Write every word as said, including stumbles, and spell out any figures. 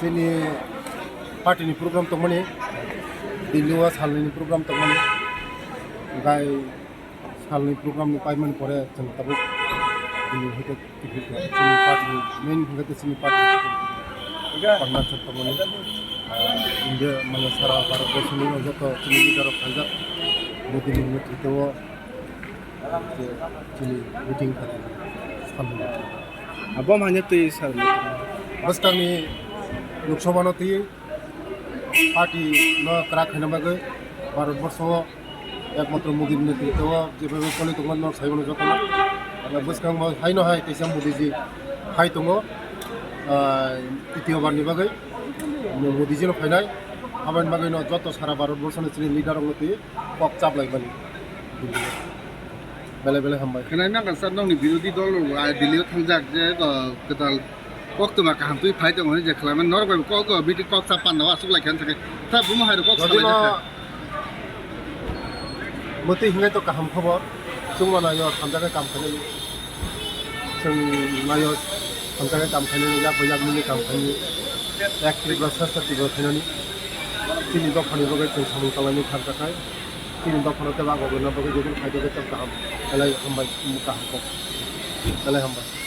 Bini party ni program tongmani, Delhi o salni program tongmani, gai salni program ni paimani pore chwng tabuk Delhi hwnkhe ticket chini party ni main hwnkhe chini party ni ticket. Pangna chwng tongmani, ah, India mane sara Bharat borso ni joto chini leader rok khaijak Modi ni netrito o je chini meeting kha salni. Abo manya twi salni. Bwskangni Lok Sabha no twi party no kwrak khaina bagwi Bharat borso o ekmatro Modi ni netrito o jephru koli tongma no sai mano jotono. Bwskango hai no hai kaisa Modi ji hai tongo, ah, titiyo bar ni bagwi Modi ji no phainai. Aboni bagwi no joto sara Bharat borso ni chini leader rok no twi kok chaplai mani. Belai belai hambai. Khwnai nang kha sir, nokni birodhi dol rok bo ai Delhi o thangjak je, uh, kwtal koktwma kaham twi phai tongo hwnwi je khlai mani, norok bai bo kok, uh, meeting kok chap panna o aswk lai kha wng thangkhe. Tha bumo hai rok kok salai jak kha. Mwtwi hwnkhai to kaham khobor, chwngno naio thanjakhe kam khainani. Chwng naio thanjakhe kam khainani, yak bai yak mili kam khainani. Ek Tripura, Sreshta Tripura khainani. Chini dophani bagwi chwng samung tanglai thanjakhai. Chini dophano tei bagwi bagwi jeboni phaidogwi tei kaham. Belai hambai, kaham kok. Belai hambai.